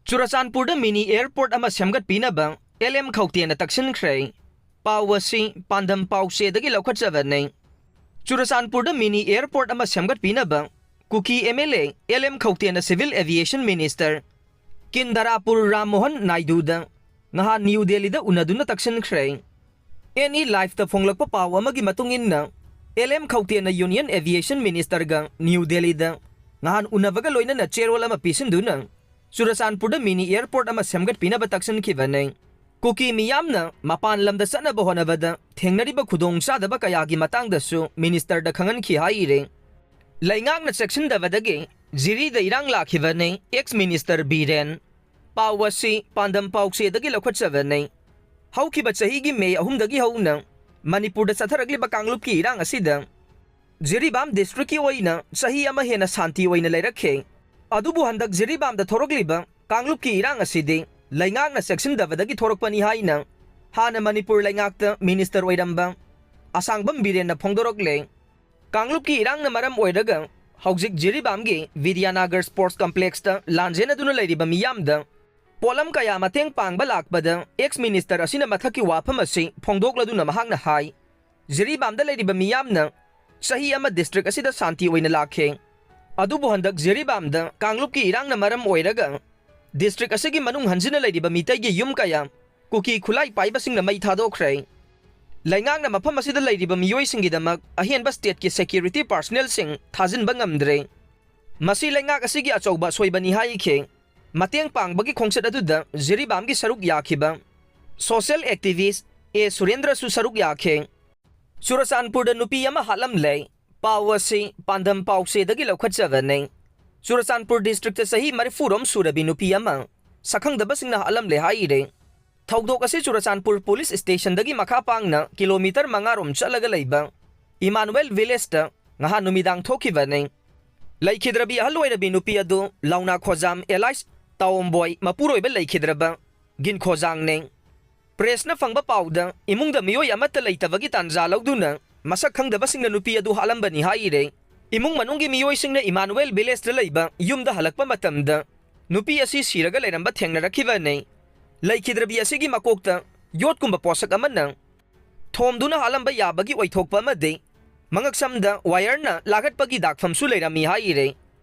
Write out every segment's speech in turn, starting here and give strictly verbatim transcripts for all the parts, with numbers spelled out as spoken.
ꯆꯨꯔꯆꯥꯟꯄꯨꯔꯗ mini airport ꯑꯃ ꯁꯦꯝꯒꯠꯄꯤꯅꯕ L M ꯈꯧꯇꯦꯅ ꯇꯛꯁꯤꯟꯈ꯭ꯔꯦ꯫ ꯄꯥꯎ ꯑꯁꯤ ꯄꯥꯟꯗꯝ ꯄꯥꯎꯆꯦꯗꯒꯤ ꯂꯧꯈꯠꯆꯕꯅꯤ꯫ ꯆꯨꯔꯆꯥꯟꯄꯨꯔꯗ ꯃꯤꯅꯤ ꯑꯦꯌꯔꯄꯣꯔꯠ ꯑꯃ ꯁꯦꯝꯒꯠꯄꯤꯅꯕ Kuki M L A L M ꯈꯧꯇꯦꯅ civil aviation minister Kinjarapu Ram Mohan ꯅꯥꯏꯗꯨꯗ ꯉꯍꯥꯟ ꯅ꯭ꯌꯨ ꯗꯦꯜꯂꯤꯗ ꯎꯅꯗꯨꯅ ꯇꯛꯁꯤꯟꯈ꯭ꯔꯦ꯫ ꯑꯦꯟ ꯏ ꯂꯥꯏꯐꯇ ꯐꯣꯡꯂꯛꯄ ꯄꯥꯎ ꯑꯃꯒꯤ ꯃꯇꯨꯡ ꯏꯟꯅ, ꯑꯦꯜ ꯑꯦꯝ ꯈꯧꯇꯦꯅ ꯌꯨꯅꯤꯌꯟ ꯑꯦꯚꯤꯌꯦꯁꯟ ꯃꯤꯅꯤꯁꯇꯔꯒ ꯅ꯭ꯌꯨ ꯗꯦꯜꯂꯤꯗ ꯉꯍꯥꯟ ꯎꯅꯕꯒ ꯂꯣꯏꯅꯅ ꯆꯦꯔꯣꯜ ꯑꯃ ꯄꯤꯁꯤꯟꯗꯨꯅ ꯆꯨꯔꯆꯥꯟꯄꯨꯔꯗ ꯃꯤꯅꯤ ꯑꯦꯌꯔꯄꯣꯔꯠ ꯑꯃ ꯁꯦꯝꯒꯠꯄꯤꯅꯕ ꯇꯛꯁꯤꯟꯈꯤꯕꯅꯤ꯫ ꯀꯨꯀꯤ ꯃꯤꯌꯥꯝꯅ ꯃꯄꯥꯟ ꯂꯝꯗ ꯆꯠꯅꯕ ꯍꯣꯠꯅꯕꯗ ꯊꯦꯡꯅꯔꯤꯕ ꯈꯨꯗꯣꯡꯆꯥꯗꯕ ꯀꯌꯥꯒꯤ ꯃꯇꯥꯡꯗꯁꯨ ꯃꯤꯅꯤꯁꯇꯔꯗ ꯈꯪꯍꯟꯈꯤ ꯍꯥꯏꯔꯤ꯫ ꯂꯩꯉꯥꯛꯅ ꯆꯦꯛꯁꯤꯟꯗꯕꯗꯒꯤ ꯖꯤꯔꯤꯗ ꯏꯔꯥꯡ ꯂꯥꯛꯈꯤꯕꯅꯤ, ꯑꯦꯛꯁ ꯃꯤꯅꯤꯁꯇꯔ ꯕꯤꯔꯦꯟ꯫ ꯄꯥꯎ ꯑꯁꯤ ꯄꯥꯟꯗꯝ ꯄꯥꯎꯆꯦꯗꯒꯤ ꯂꯧꯈꯠꯆꯕꯅꯤ꯫ ꯍꯧꯈꯤꯕ ꯆꯍꯤꯒꯤ ꯃꯦ ꯑꯍꯨꯝꯗꯒꯤ ꯍꯧꯅ ꯃꯅꯤꯄꯨꯔꯗ ꯆꯠꯊꯔꯛꯂꯤꯕ ꯀꯥꯡꯂꯨꯞꯀꯤ ꯏꯔꯥꯡ ꯑꯁꯤꯗ ꯖꯤꯔꯤꯕꯥꯝ ꯗꯤꯁꯇ꯭ꯔꯤꯛꯀꯤ ꯑꯣꯏꯅ ꯆꯍꯤ ꯑꯃ ꯍꯦꯟꯅ ꯁꯥꯟꯇꯤ ꯑꯣꯏꯅ ꯂꯩꯔꯛꯈꯤ꯫ ꯑꯗꯨꯕꯨ ꯍꯟꯗꯛ ꯖꯤꯔꯤꯕꯥꯝꯗ ꯊꯣꯔꯛꯂꯤꯕ ꯀꯥꯡꯂꯨꯞꯀꯤ ꯏꯔꯥꯡ ꯑꯁꯤꯗꯤ ꯂꯩꯉꯥꯛꯅ ꯆꯦꯛꯁꯤꯟꯗꯕꯗꯒꯤ ꯊꯣꯔꯛꯄꯅꯤ ꯍꯥꯏꯅ ꯍꯥꯟꯅ ꯃꯅꯤꯄꯨꯔ ꯂꯩꯉꯥꯛꯇ ꯃꯤꯅꯤꯁꯇꯔ ꯑꯣꯏꯔꯝꯕ ꯑꯁꯥꯡꯕꯝ ꯕꯤꯔꯦꯟꯅ ꯐꯣꯡꯗꯣꯔꯛꯂꯦ꯫ ꯀꯥꯡꯂꯨꯞꯀꯤ ꯏꯔꯥꯡꯅ ꯃꯔꯝ ꯑꯣꯏꯔꯒ ꯍꯧꯖꯤꯛ ꯖꯤꯔꯤꯕꯥꯝꯒꯤ ꯕꯤꯗ꯭ꯌꯥꯅꯥꯒꯔ ꯁ꯭ꯄꯣꯔꯠꯁ ꯀꯝꯄ꯭ꯂꯦꯛꯁꯇ ꯂꯥꯟꯖꯦꯟꯅꯗꯨꯅ ꯂꯩꯔꯤꯕ ꯃꯤꯌꯥꯝꯗ ꯄꯣꯠꯂꯝ ꯀꯌꯥ ꯃꯇꯦꯡ ꯄꯥꯡꯕ ꯂꯥꯛꯄꯗ ꯑꯦꯛꯁ ꯃꯤꯅꯤꯁꯇꯔ ꯑꯁꯤꯅ ꯃꯊꯛꯀꯤ ꯋꯥꯐꯝ ꯑꯁꯤ ꯐꯣꯡꯗꯣꯛꯂꯗꯨꯅ ꯃꯍꯥꯛꯅ ꯍꯥꯏ, ꯖꯤꯔꯤꯕꯥꯝꯗ ꯂꯩꯔꯤꯕ ꯃꯤꯌꯥꯝꯅ ꯆꯍꯤ ꯑꯃ ꯗꯤꯁꯇ꯭ꯔꯤꯛ ꯑꯁꯤꯗ ꯁꯥꯟꯇꯤ ꯑꯣꯏꯅ ꯂꯥꯛꯈꯤ꯫ ꯑꯗꯨꯕꯨ ꯍꯟꯗꯛ ꯖꯤꯔꯤꯕꯥꯝꯗ ꯀꯥꯡꯂꯨꯞꯀꯤ ꯏꯔꯥꯡꯅ ꯃꯔꯝ ꯑꯣꯏꯔꯒ ꯗꯤꯁꯇ꯭ꯔꯤꯛ ꯑꯁꯤꯒꯤ ꯃꯅꯨꯡ ꯍꯟꯖꯤꯟꯅ ꯂꯩꯔꯤꯕ ꯃꯤꯇꯩꯒꯤ ꯌꯨꯝ ꯀꯌꯥ ꯀꯨꯀꯤ ꯈꯨꯠꯂꯥꯏ ꯄꯥꯏꯕꯁꯤꯡꯅ ꯃꯩ ꯊꯥꯗꯣꯛꯈ꯭ꯔꯦ꯫ ꯂꯩꯉꯥꯛꯅ ꯃꯐꯝ ꯑꯁꯤꯗ ꯂꯩꯔꯤꯕ ꯃꯤꯑꯣꯏꯁꯤꯡꯒꯤꯗꯃꯛ ꯑꯍꯦꯟꯕ ꯁ꯭ꯇꯦꯠꯀꯤ ꯁꯦꯀ꯭ꯌꯨꯔꯤꯇꯤ ꯄꯥꯔꯁꯅꯦꯜꯁꯤꯡ ꯊꯥꯖꯤꯟꯕ ꯉꯝꯗ꯭ꯔꯦ꯫ ꯃꯁꯤ ꯂꯩꯉꯥꯛ ꯑꯁꯤꯒꯤ ꯑꯆꯧꯕ ꯑꯁꯣꯏꯕꯅꯤ ꯍꯥꯏꯈꯤ꯫ ꯃꯇꯦꯡ ꯄꯥꯡꯕꯒꯤ ꯈꯣꯡꯆꯠ ꯑꯗꯨꯗ ꯖꯤꯔꯤꯕꯥꯝꯒꯤ ꯁꯔꯨꯛ ꯌꯥꯈꯤꯕ ꯁꯣꯁꯤꯌꯦꯜ ꯑꯦꯛꯇꯤꯚꯤꯁ꯭ꯠ ꯑꯦ ꯁꯨꯔꯦꯟꯗ꯭ꯔꯁꯨ ꯁꯔꯨꯛ ꯌꯥꯈꯤ꯫ ꯆꯨꯔꯆꯥꯟꯄꯨꯔꯗ ꯅꯨꯄꯤ ꯑꯃ ꯍꯥꯠꯂꯝꯂꯦ꯫ ꯄꯥꯎ ꯑꯁꯤ ꯄꯥꯟꯗꯝ ꯄꯥꯎꯆꯦꯗꯒꯤ ꯂꯧꯈꯠꯆꯕꯅꯤ꯫ ꯆꯨꯔꯆꯥꯟꯄꯨꯔ ꯗꯤꯁꯇ꯭ꯔꯤꯛꯇ ꯆꯍꯤ ꯃꯔꯤꯐꯨꯔꯣꯝ ꯁꯨꯔꯕꯤ ꯅꯨꯄꯤ ꯑꯃ ꯁꯛꯈꯪꯗꯕꯁꯤꯡꯅ ꯍꯥꯠꯂꯝꯂꯦ ꯍꯥꯏꯔꯦ꯫ ꯊꯧꯗꯣꯛ ꯑꯁꯤ ꯆꯨꯔꯆꯥꯟꯄꯨꯔ ꯄꯨꯂꯤꯁ ꯁ꯭ꯇꯦꯁꯟꯗꯒꯤ ꯃꯈꯥ ꯄꯥꯡꯅ ꯀꯤꯂꯣꯃꯤꯇꯔ ꯃꯉꯥꯔꯣꯝ ꯆꯠꯂꯒ ꯂꯩꯕ ꯏꯃꯥꯅꯨꯑꯦꯜ ꯚꯤꯂꯦꯖꯇ ꯉꯍꯥꯟ ꯅꯨꯃꯤꯗꯥꯡ ꯊꯣꯛꯈꯤꯕꯅꯤ꯫ ꯂꯩꯈꯤꯗ꯭ꯔꯕꯤ ꯑꯍꯜ ꯑꯣꯏꯔꯕꯤ ꯅꯨꯄꯤ ꯑꯗꯨ ꯂꯥꯎꯅꯥ ꯈꯣꯖꯥꯝ ꯑꯦꯂꯥꯏꯁ ꯇꯥꯋꯣꯝꯕꯣꯏ ꯃꯄꯨꯔꯣꯏꯕ ꯂꯩꯈꯤꯗ꯭ꯔꯕ ꯒꯤꯟꯈꯣꯖꯥꯡꯅꯤ꯫ ꯄ꯭ꯔꯦꯁꯅ ꯐꯪꯕ ꯄꯥꯎꯗ ꯏꯃꯨꯡꯗ ꯃꯤꯑꯣꯏ ꯑꯃꯠꯇ ꯂꯩꯇꯕꯒꯤ ꯇꯥꯟꯖꯥ ꯂꯧꯗꯨꯅ ꯃꯁꯛ ꯈꯪꯗꯕꯁꯤꯡꯅ ꯅꯨꯄꯤ ꯑꯗꯨ ꯍꯥꯠꯂꯝꯕꯅꯤ ꯍꯥꯏꯔꯦ꯫ ꯏꯃꯨꯡ ꯃꯅꯨꯡꯒꯤ ꯃꯤꯑꯣꯏꯁꯤꯡꯅ ꯏꯃꯥꯅꯨꯑꯦꯜ ꯚꯤꯂꯦꯖꯇ ꯂꯩꯕ ꯌꯨꯝꯗ ꯍꯜꯂꯛꯄ ꯃꯇꯝꯗ ꯅꯨꯄꯤ ꯑꯁꯤ ꯁꯤꯔꯒ ꯂꯩꯔꯝꯕ ꯊꯦꯡꯅꯔꯛꯈꯤꯕꯅꯤ꯫ ꯂꯩꯈꯤꯗ꯭ꯔꯕꯤ ꯑꯁꯤꯒꯤ ꯃꯀꯣꯛꯇ ꯌꯣꯠꯀꯨꯝꯕ ꯄꯣꯠꯁꯛ ꯑꯃꯅ ꯊꯣꯝꯗꯨꯅ ꯍꯥꯠꯂꯝꯕ ꯌꯥꯕꯒꯤ ꯑꯣꯏꯊꯣꯛꯄ ꯑꯃꯗꯤ ꯃꯉꯛꯁꯝꯗ ꯋꯥꯌꯔꯅ ꯂꯥꯒꯠꯄꯒꯤ ꯗꯥꯛꯐꯝꯁꯨ ꯂꯩꯔꯝꯃꯤ ꯍꯥꯏꯔꯤ꯫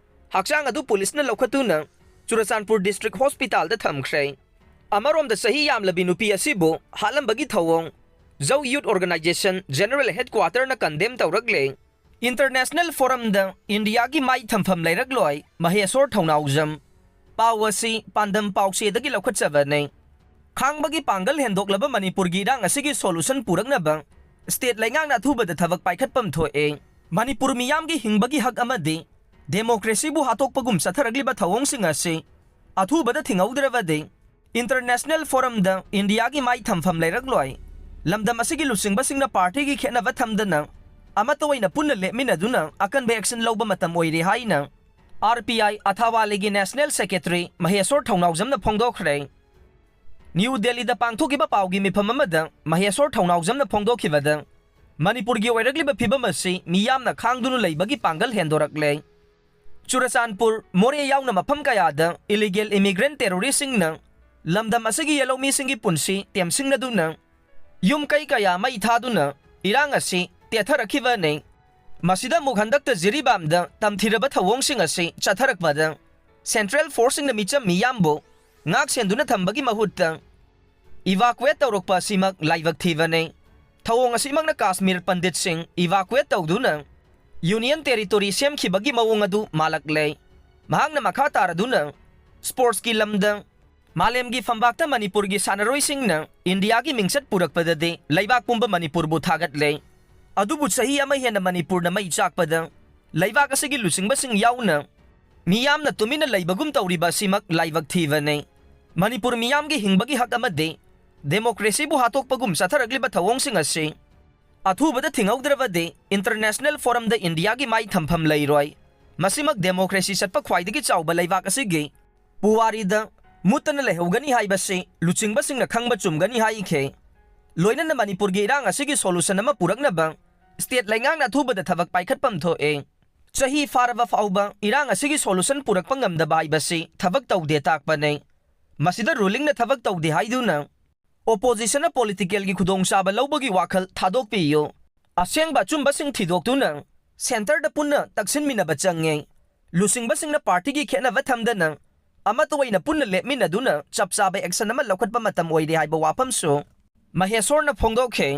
ꯍꯛꯆꯥꯡ ꯑꯗꯨ ꯄꯨꯂꯤꯁꯅ ꯂꯧꯈꯠꯇꯨꯅ ꯆꯨꯔꯆꯥꯟꯄꯨꯔ ꯗꯤꯁꯇ꯭ꯔꯤꯛ ꯍꯣꯁꯄꯤꯇꯥꯜꯗ ꯊꯝꯈ꯭ꯔꯦ꯫ ꯑꯃꯔꯣꯝꯗ ꯆꯍꯤ ꯌꯥꯝꯂꯕꯤ ꯅꯨꯄꯤ ꯑꯁꯤꯕꯨ ꯍꯥꯠꯂꯝꯕꯒꯤ ꯊꯧꯑꯣꯡ ꯖꯧ ꯌꯨꯠ ꯑꯣꯔꯒꯅꯥꯏꯖꯦꯁꯟ ꯖꯦꯅꯔꯦꯜ ꯍꯦꯗꯀ꯭ꯋꯥꯇꯔꯅ ꯀꯟꯗꯦꯝ ꯇꯧꯔꯛꯂꯦ꯫ ꯏꯟꯇꯔꯅꯦꯁꯅꯦꯜ ꯐꯣꯔꯝꯗ ꯏꯟꯗꯤꯌꯥꯒꯤ ꯃꯥꯏ ꯊꯝꯐꯝ ꯂꯩꯔꯛꯂꯣꯏ, ꯃꯍꯦꯁꯣꯔ ꯊꯧꯅꯥꯎꯖꯝ꯫ ꯄꯥꯎ ꯑꯁꯤ ꯄꯥꯟꯗꯝ ꯄꯥꯎꯆꯦꯗꯒꯤ ꯂꯧꯈꯠꯆꯕꯅꯤ꯫ ꯈꯥꯡꯕꯒꯤ ꯄꯥꯡꯒꯜ ꯍꯦꯟꯗꯣꯛꯂꯕ ꯃꯅꯤꯄꯨꯔꯒꯤ ꯏꯔꯥꯡ ꯑꯁꯤꯒꯤ ꯁꯣꯂꯨꯁꯟ ꯄꯨꯔꯛꯅꯕ ꯁ꯭ꯇꯦꯠ ꯂꯩꯉꯥꯛꯅ ꯑꯊꯨꯕꯗ ꯊꯕꯛ ꯄꯥꯏꯈꯠꯄꯝ ꯊꯣꯛꯑꯦ꯫ ꯃꯅꯤꯄꯨꯔ ꯃꯤꯌꯥꯝꯒꯤ ꯍꯤꯡꯕꯒꯤ ꯍꯛ ꯑꯃꯗꯤ ꯗꯦꯃꯣꯀ꯭ꯔꯦꯁꯤꯕꯨ ꯍꯥꯠꯇꯣꯛꯄꯒꯨꯝ ꯆꯠꯊꯔꯛꯂꯤꯕ ꯊꯧꯑꯣꯡꯁꯤꯡ ꯑꯁꯤ ꯑꯊꯨꯕꯗ ꯊꯤꯡꯍꯧꯗ꯭ꯔꯕꯗꯤ ꯏꯟꯇꯔꯅꯦꯁꯅꯦꯜ ꯐꯣꯔꯝꯗ ꯏꯟꯗꯤꯌꯥꯒꯤ ꯃꯥꯏ ꯊꯝꯐꯝ ꯂꯩꯔꯛꯂꯣꯏ꯫ ꯂꯝꯗꯝ ꯑꯁꯤꯒꯤ ꯂꯨꯆꯤꯡꯕꯁꯤꯡꯅ ꯄꯥꯔꯇꯤꯒꯤ ꯈꯦꯠꯅꯕ ꯊꯝꯗꯅ ꯑꯃꯠꯇ ꯑꯣꯏꯅ ꯄꯨꯟꯅ ꯂꯦꯞꯃꯤꯟꯅꯗꯨꯅ ꯑꯀꯟꯕ ꯑꯦꯛꯁꯟ ꯂꯧꯕ ꯃꯇꯝ ꯑꯣꯏꯔꯦ ꯍꯥꯏꯅ ꯑꯥꯔ ꯄꯤ ꯑꯥꯏ ꯑꯊꯥꯋꯥꯂꯤꯒꯤ ꯅꯦꯁꯅꯦꯜ ꯁꯦꯀ꯭ꯔꯦꯇꯔꯤ ꯃꯍꯦꯁꯣꯔ ꯊꯧꯅꯥꯎꯖꯝꯅ ꯐꯣꯡꯗꯣꯛꯈ꯭ꯔꯦ꯫ ꯅ꯭ꯌꯨ ꯗꯦꯜꯂꯤꯗ ꯄꯥꯡꯊꯣꯛꯈꯤꯕ ꯄꯥꯎꯒꯤ ꯃꯤꯐꯝ ꯑꯃꯗ ꯃꯍꯦꯁꯣꯔ ꯊꯧꯅꯥꯎꯖꯝꯅ ꯐꯣꯡꯗꯣꯛꯈꯤꯕꯗ, ꯃꯅꯤꯄꯨꯔꯒꯤ ꯑꯣꯏꯔꯛꯂꯤꯕ ꯐꯤꯕꯝ ꯑꯁꯤ ꯃꯤꯌꯥꯝꯅ ꯈꯥꯡꯗꯨꯅ ꯂꯩꯕꯒꯤ ꯄꯥꯡꯒꯜ ꯍꯦꯟꯗꯣꯔꯛꯂꯦ꯫ ꯆꯨꯔꯆꯥꯟꯄꯨꯔ, ꯃꯣꯔꯦ ꯌꯥꯎꯅ ꯃꯐꯝ ꯀꯌꯥꯗ ꯏꯂꯤꯒꯦꯜ ꯏꯃꯤꯒ꯭ꯔꯦꯟ ꯇꯦꯔꯣꯔꯤꯁꯁꯤꯡꯅ ꯂꯝꯗꯝ ꯑꯁꯤꯒꯤ ꯌꯦꯜꯍꯧꯃꯤꯁꯤꯡꯒꯤ ꯄꯨꯟꯁꯤ ꯇꯦꯝꯁꯤꯡꯅꯗꯨꯅ, ꯌꯨꯝ ꯀꯩ ꯀꯌꯥ ꯃꯩ ꯊꯥꯗꯨꯅ ꯏꯔꯥꯡ ꯑꯁꯤ ꯇꯦꯊꯔꯛꯈꯤꯕꯅꯤ꯫ ꯃꯁꯤꯗ ꯑꯃꯨꯛ ꯍꯟꯗꯛꯇ ꯖꯤꯔꯤꯕꯥꯝꯗ ꯇꯝꯊꯤꯔꯕ ꯊꯧꯑꯣꯡꯁꯤꯡ ꯑꯁꯤ ꯆꯠꯊꯔꯛꯄꯗ, ꯁꯦꯟꯇ꯭ꯔꯦꯜ ꯐꯣꯔꯁꯁꯤꯡꯅ ꯃꯤꯆꯝ ꯃꯤꯌꯥꯝꯕꯨ ꯉꯥꯛ ꯁꯦꯟꯗꯨꯅ ꯊꯝꯕꯒꯤ ꯃꯍꯨꯠꯇ ꯏꯚꯥꯀꯨꯋꯦꯠ ꯇꯧꯔꯛꯄ ꯑꯁꯤꯃꯛ ꯂꯥꯏꯕꯛ ꯊꯤꯕꯅꯤ꯫ ꯊꯧꯑꯣꯡ ꯑꯁꯤꯃꯛꯅ ꯀꯥꯁꯃꯤꯔ ꯄꯟꯗꯤꯠꯁꯤꯡ ꯏꯚꯥꯀꯨꯋꯦꯠ ꯇꯧꯗꯨꯅ ꯌꯨꯅꯤꯌꯟ ꯇꯦꯔꯤꯇꯣꯔꯤ ꯁꯦꯝꯈꯤꯕꯒꯤ ꯃꯑꯣꯡ ꯑꯗꯨ ꯃꯥꯜꯂꯛꯂꯦ꯫ ꯃꯍꯥꯛꯅ ꯃꯈꯥ ꯇꯥꯔꯗꯨꯅ, ꯁ꯭ꯄꯣꯔꯠꯁꯀꯤ ꯂꯝꯗ ꯃꯥꯂꯦꯝꯒꯤ ꯐꯝꯕꯥꯛꯇ ꯃꯅꯤꯄꯨꯔꯒꯤ ꯁꯥꯟꯅꯔꯣꯏꯁꯤꯡꯅ ꯏꯟꯗꯤꯌꯥꯒꯤ ꯃꯤꯡꯆꯠ ꯄꯨꯔꯛꯄꯗꯗꯤ ꯂꯩꯕꯥꯛ ꯄꯨꯝꯕ ꯃꯅꯤꯄꯨꯔꯕꯨ ꯊꯥꯒꯠꯂꯦ꯫ ꯑꯗꯨꯕꯨ ꯆꯍꯤ ꯑꯃ ꯍꯦꯟꯅ ꯃꯅꯤꯄꯨꯔꯅ ꯃꯩ ꯆꯥꯛꯄꯗ ꯂꯩꯕꯥꯛ ꯑꯁꯤꯒꯤ ꯂꯨꯆꯤꯡꯕꯁꯤꯡ ꯌꯥꯎꯅ ꯃꯤꯌꯥꯝꯅ ꯇꯨꯃꯤꯟꯅ ꯂꯩꯕꯒꯨꯝ ꯇꯧꯔꯤꯕ ꯑꯁꯤꯃꯛ ꯂꯥꯏꯕꯛ ꯊꯤꯕꯅꯤ꯫ ꯃꯅꯤꯄꯨꯔ ꯃꯤꯌꯥꯝꯒꯤ ꯍꯤꯡꯕꯒꯤ ꯍꯛ ꯑꯃꯗꯤ ꯗꯦꯃꯣꯀ꯭ꯔꯦꯁꯤꯕꯨ ꯍꯥꯠꯇꯣꯛꯄꯒꯨꯝ ꯆꯠꯊꯔꯛꯂꯤꯕ ꯊꯧꯑꯣꯡꯁꯤꯡ ꯑꯁꯤ ꯑꯊꯨꯕꯗ ꯊꯤꯡꯍꯧꯗ꯭ꯔꯕꯗꯤ ꯏꯟꯇꯔꯅꯦꯁꯅꯦꯜ ꯐꯣꯔꯝꯗ ꯏꯟꯗꯤꯌꯥꯒꯤ ꯃꯥꯏ ꯊꯝꯐꯝ ꯂꯩꯔꯣꯏ꯫ ꯃꯁꯤꯃꯛ ꯗꯦꯃꯣꯀ꯭ꯔꯦꯁꯤ ꯆꯠꯄ ꯈ꯭ꯋꯥꯏꯗꯒꯤ ꯆꯥꯎꯕ ꯂꯩꯕꯥꯛ ꯑꯁꯤꯒꯤ ꯄꯨꯋꯥꯔꯤꯗ ꯃꯨꯠꯇꯅ ꯂꯩꯍꯧꯒꯅꯤ ꯍꯥꯏꯕꯁꯤ ꯂꯨꯆꯤꯡꯕꯁꯤꯡꯅ ꯈꯪꯕ ꯆꯨꯝꯒꯅꯤ ꯍꯥꯏꯈꯤ꯫ ꯂꯣꯏꯅꯅ ꯃꯅꯤꯄꯨꯔꯒꯤ ꯏꯔꯥꯡ ꯑꯁꯤꯒꯤ ꯁꯣꯂꯨꯁꯟ ꯑꯃ ꯄꯨꯔꯛꯅꯕ ꯁ꯭ꯇꯦꯠ ꯂꯩꯉꯥꯛꯅ ꯑꯊꯨꯕꯗ ꯊꯕꯛ ꯄꯥꯏꯈꯠꯐꯝ ꯊꯣꯛꯑꯦ꯫ ꯆꯍꯤ ꯐꯥꯔꯕ ꯐꯥꯎꯕ ꯏꯔꯥꯡ ꯑꯁꯤꯒꯤ solution ꯄꯨꯔꯛꯄ ꯉꯝꯗꯕ ꯍꯥꯏꯕꯁꯤ ꯊꯕꯛ ꯇꯧꯗꯦ ꯇꯥꯛꯄꯅꯤ꯫ ꯃꯁꯤꯗ rulingꯅ ꯊꯕꯛ ꯇꯧꯗꯦ ꯍꯥꯏꯗꯨꯅ oppositionꯅ politicalꯒꯤ ꯈꯨꯗꯣꯡꯆꯥꯕ ꯂꯧꯕꯒꯤ ꯋꯥꯈꯜ ꯊꯥꯗꯣꯛꯄꯤꯌꯨ꯫ ꯑꯁꯦꯡꯕ ꯑꯆꯨꯝꯕꯁꯤꯡ ꯊꯤꯗꯣꯛꯇꯨꯅ centreꯗ ꯄꯨꯟꯅ ꯇꯛꯁꯤꯟꯃꯤꯟꯅꯕ ꯆꯪꯉꯤ꯫ ꯂꯨꯆꯤꯡꯕꯁꯤꯡꯅ partyꯒꯤ ꯈꯦꯠꯅꯕ ꯊꯝꯗꯅ ꯑꯃꯠꯇ ꯑꯣꯏꯅ ꯄꯨꯟꯅ ꯂꯦꯞꯃꯤꯟꯅꯗꯨꯅ ꯆꯞ ꯆꯥꯕ action ꯑꯃ ꯂꯧꯈꯠꯄ ꯃꯇꯝ ꯑꯣꯏꯔꯦ ꯍꯥꯏꯕ ꯋꯥꯐꯝꯁꯨ ꯃꯍꯦꯁꯣꯔꯅ ꯐꯣꯡꯗꯣꯛꯈꯤ꯫